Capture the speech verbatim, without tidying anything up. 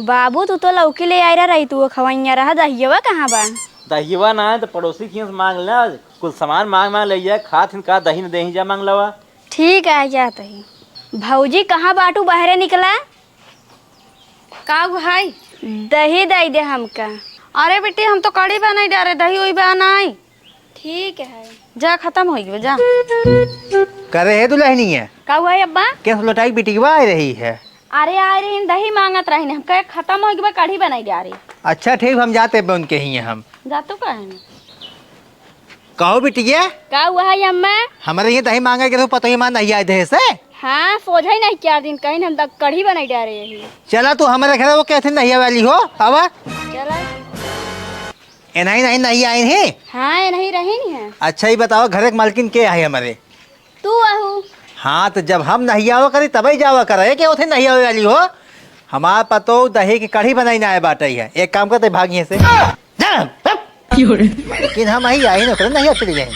बाबू, तू तो लौकी ले आए रहा, तू खवैया रहा, दहियवा कहाँ बा? दहियवा ना है तो पड़ोसी के यहाँ से मांग ले, कुल सामान मांग मांग ले जाए, खात हिन का दही न देही जा मांग लवा। ठीक है, जात ही। भौजी, कहाँ बाटू, बहरे निकला। का भाई? दही दे दे हमका। अरे बेटी, हम तो कढ़ी बनाई डारे, दही उही बनाई। ठीक है। जा, खतम हो गया, जा। करे है दुल्हनिया। का हुआ है अब्बा? केस लोटाई बिटिकवा आ रही है। अरे आ रही, दही मांगत रही, हम कहे खतम हो गया, कढ़ी बनाई डारे। अच्छा ठीक, हम जाते बे उनके ही हम। जा तू कहे नहीं। कहो बिटिया। का हुआ है अम्मा? हमारे ये दही मांगे के तो पतो ही मान नहीं आए दे से। हाँ, सोझा ही नहीं, चार दिन कहीं हम तक कढ़ी बनाई डारे यही। चला तू हमारे घर, वो कहते नहीं वाली हो, आवा। चला। ए नहीं नहीं नहीं आई नहीं। हाँ, ए नहीं रही नहीं है। अच्छा ही बताओ, घर के मालकिन के है हमारे? तू आहू। हाँ, तो जब हम नहीं आवा करी तब ही जावा करे, के उठे नहीं आवे वाली हो। हमार पतो दही की कढ़ी बनाई ना आए बाटे है, एक काम करते भागिए से। जा, हप। लेकिन हम ही आई न करे नहीं चली जाए।